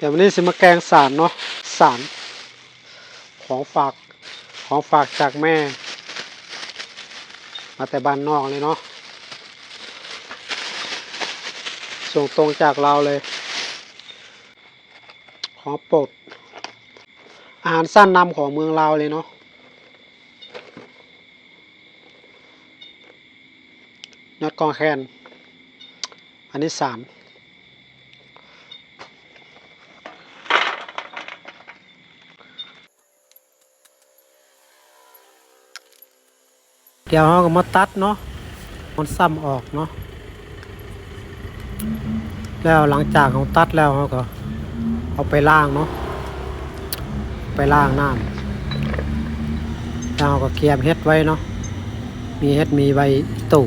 ດຽວວັນນີ້ຊິມາແກງສານເນາະ ສານ ຂອງຝາກ ຂອງຝາກຈາກແມ່ ມາແຕ່ບ້ານນອກເລີຍເນາະ ສົ່ງຕົງຈາກລາວເລີຍ ຂອງໂປດ ອາຫານຊັ້ນນຳຂອງເມືອງລາວເລີຍເນາະ ຍອດກອງແຄນ ອັນນີ້ສາມ ດຽວເຮົາກໍມາຕັດເນາະ ມັນຊ້ຳອອກເນາະ ແລ້ວຫຼັງຈາກເຮົາຕັດແລ້ວ ເຮົາກໍເອົາໄປລ້າງເນາະ ໄປລ້າງນ້ຳ ແລ້ວເຮົາກໍກຽມເຫັດໄວ້ເນາະ ມີເຫັດ ມີໃບອີ່ຕູ່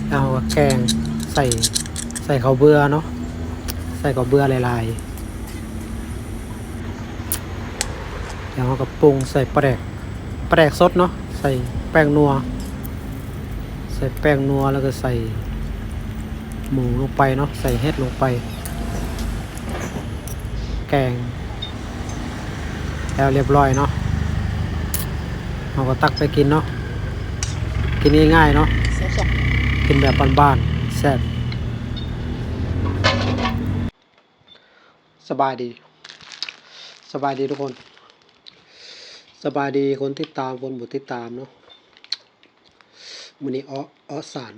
ແລ້ວເຮົາກໍແກງໃສ່ ໃສ່ເຂົ້າເບືອເນາະ ໃສ່ເຂົ້າເບືອຫຼາຍໆ ແລ້ວເຮົາກໍປຸງໃສ່ປາແດກ ປາແດກສົດເນາະ ໃສ່ແປ້ງນົວ ໃສ່ແປ້ງນົວ ແລ້ວກໍໃສ່ໝູລົງໄປເນາະ ໃສ່ເຫັດລົງໄປ ແກງແລ້ວລຽບຮ້ອຍເນາະ ເຮົາກໍຕັກໄປກິນເນາະ ກິນງ່າຍໆເນາະ ແຊບໆ ກິນແບບບ້ານໆ ແຊບ. ສະບາຍດີ ສະບາຍດີທຸກຄົນ ສະບາຍດີຄົນຕິດຕາມ ຄົນບໍ່ຕິດຕາມເນາະ ມື້ນີ້ເອາະ ເອາະສານ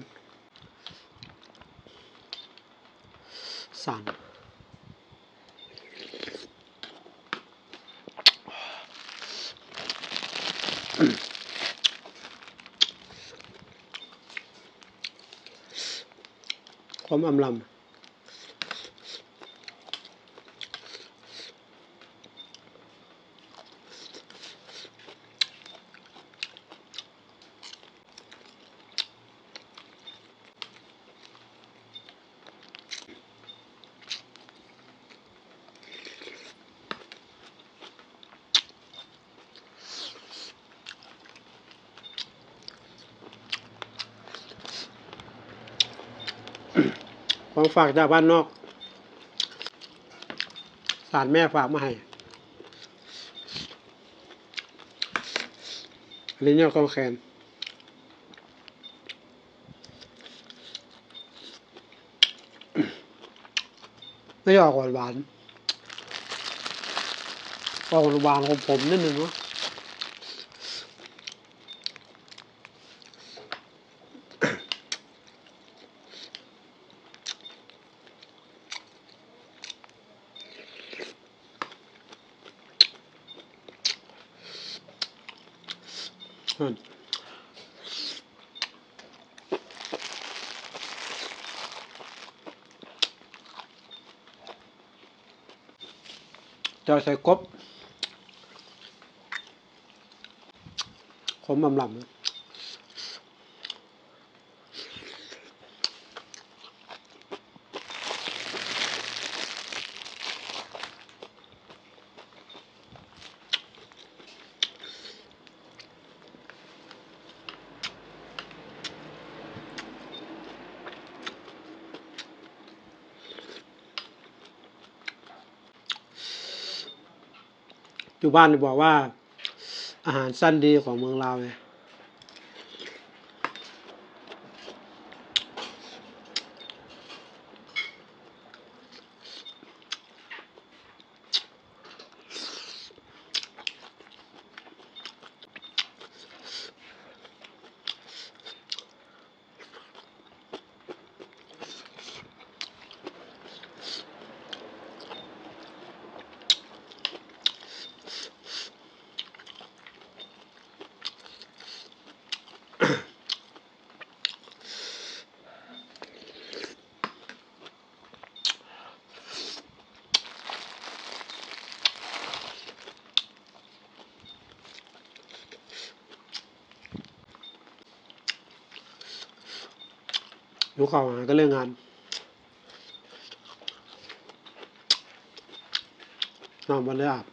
ສານ ຄວາມອຳລຳ. ຂອງຝາກຈາກບ້ານນອກ ສານແມ່ຝາກມາໃຫ້ ອັນນີ້ຍອດກອງແຄນ. ມັນຈະອອກຫວານໆ ອອກຫວານໆ ຂົມໆ ນິດໜຶ່ງເນາະ. ເຈົ້າໃສ່ກົບ ຂົມອຳລຳ. ຢູ່ບ້ານນີ້ບອກວ່າ ອາຫານຊັ້ນດີຂອງເມືອງລາວເລີຍ. ຫິວເຂົ້າຫາກໍເລີກງານ ນອນບໍ່ໄດ້ອາບ. ເ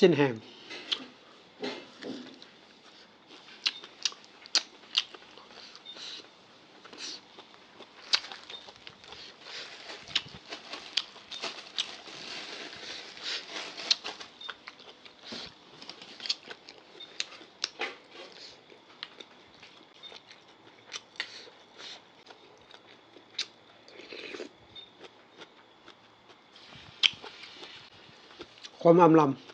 ຊີ້ນແຫ້ງ. ຄວາມອຳລຳ